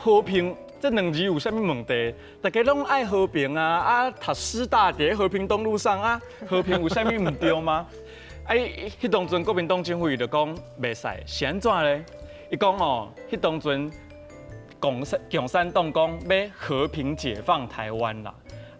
和平這兩字有啥物問題？大家攏愛和平啊！啊，讀師大佇和平東路上啊，和平有啥物毋對嗎？啊，彼當陣國民黨政府伊就講袂使，是按怎咧？伊講哦，彼當陣共產黨講欲和平解放台灣啦。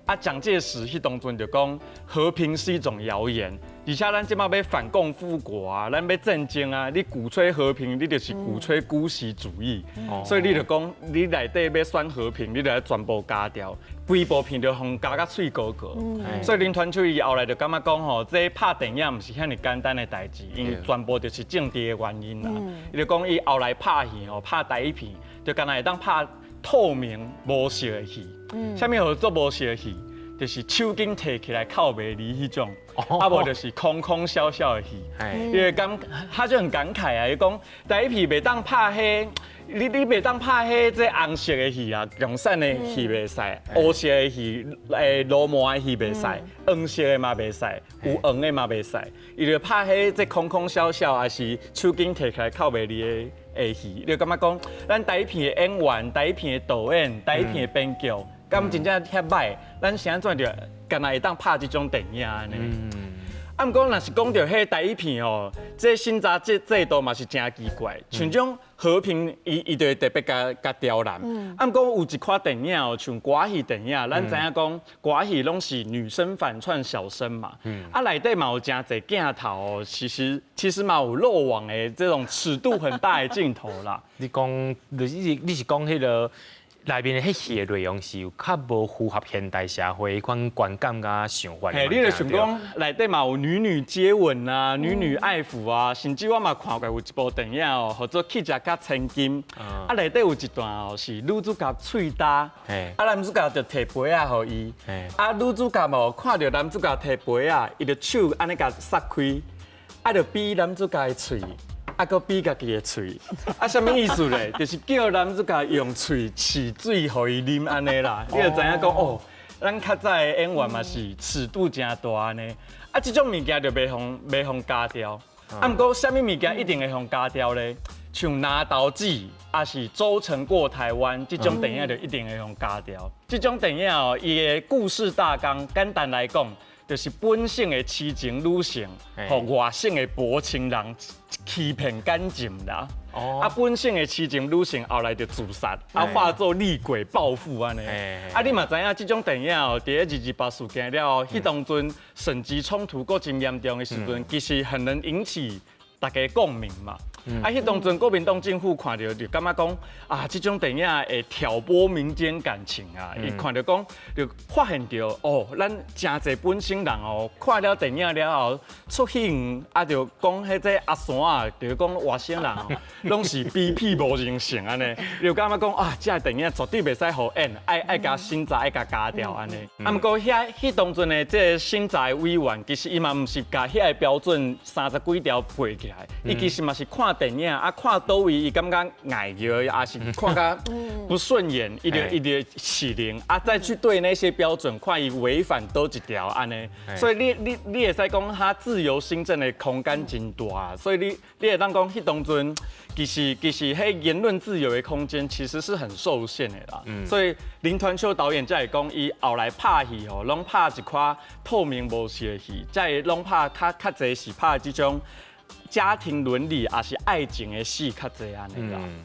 啊，蔣介石彼當陣就講和平是一種謠言，而且咱這馬欲反共復國啊，咱欲戰爭啊，你鼓吹和平，你就是鼓吹姑息主義，所以你就講你內底欲選和平，你就愛全部加掉，規部片就予加甲碎糊糊。所以林湍秋伊後來就感覺講吼，這拍電影毋是遐爾簡單的代誌，因為全部就是政治的原因啦。伊就講伊後來拍戲吼，拍台語片，就干焦會當拍透明無色的戲。啥物號做無色的戲？就是手巾提起來扣袂離彼種，啊無就是空空小小的戲。因為感他就很感慨啊，伊講台語片袂當拍彼，你袂當拍彼這紅色的戲啊，共產的戲袂使，烏色的戲、羅麻的戲袂使，黃色的嘛袂使，有黃的嘛袂使。伊就拍彼這空空小小，抑是手巾提起來扣袂離的戲。你就感覺講，咱台語片的演員、台語片的導演、台語片的編劇，敢真正遐䆀？咱是按怎就干焦會當拍這種電影按呢？啊，毋過若是講著彼台語片哦，這審查制度嘛是誠奇怪，像這種和平，伊就會特別共共刁難。啊，毋過有一款電影哦，像歌仔戲電影，咱知影講歌仔戲攏是女生反串小生嘛。啊，內底嘛有誠濟鏡頭哦，其實嘛有漏網的這種尺度很大的鏡頭啦。你講，你是講彼個內面的彼戲的內容是有較無符合現代社會彼款觀感佮想法。嘿，你就想講內底嘛有女女接吻啊，女女愛撫啊，甚至我嘛看過有一部電影哦，號做《乞食佮千金》，啊內底有一段哦是女主角喙焦，啊男主角就提杯仔予伊，啊女主角哦看著男主角提杯仔，伊就手按呢共捒開，啊就比男主角的喙，啊，閣比家己的喙，啊，啥物意思咧？就是叫男主角用喙試水予伊啉按呢啦。你就知影講哦，咱較早的演員嘛是尺度誠大按呢。啊，這種物件就袂予加掉。啊，毋過啥物物件一定會予加掉咧？像拿刀記，抑是周成過台灣這種電影就一定會予加掉。這種電影哦，伊的故事大綱簡單來講，就是本省的痴情女性，予外省的薄情人欺騙感情啦。啊，本省的痴情女性後來就自殺，啊，化做厲鬼報復按呢。啊，你嘛知影這種電影哦，佇咧228事件了後，彼當陣省籍衝突閣真嚴重的時陣，其實很能引起大家共鳴嘛。啊，彼當陣國民黨政府看著就感覺講啊，這種電影會挑撥民間感情啊。伊看著講就發現著哦，咱誠濟本省人哦，看了電影了後出戲院啊，就講彼個阿山啊，就講外省人哦，攏是卑鄙無人性按呢。就感覺講啊，這個電影絕對袂使予演，愛共審查，愛共加掉按呢。啊，毋過遐彼當陣的這個審查的委員，其實伊嘛毋是共遐個標準三十幾條背起來，伊其實嘛是看電影啊，看佗位伊感覺礙眼，抑是看甲不順眼，伊就試靈啊，再去對那些標準，看伊違反佗一條按呢。所以你會使講，他自由心證的空間真大，所以你會當講，彼當陣其實彼言論自由的空間其實是很受限的啦。所以林湍秋導演才會講，伊後來拍戲吼，攏拍一寡透明無色的戲，才會攏拍較濟是拍這種家庭倫理，抑是愛情的戲較濟按呢啦。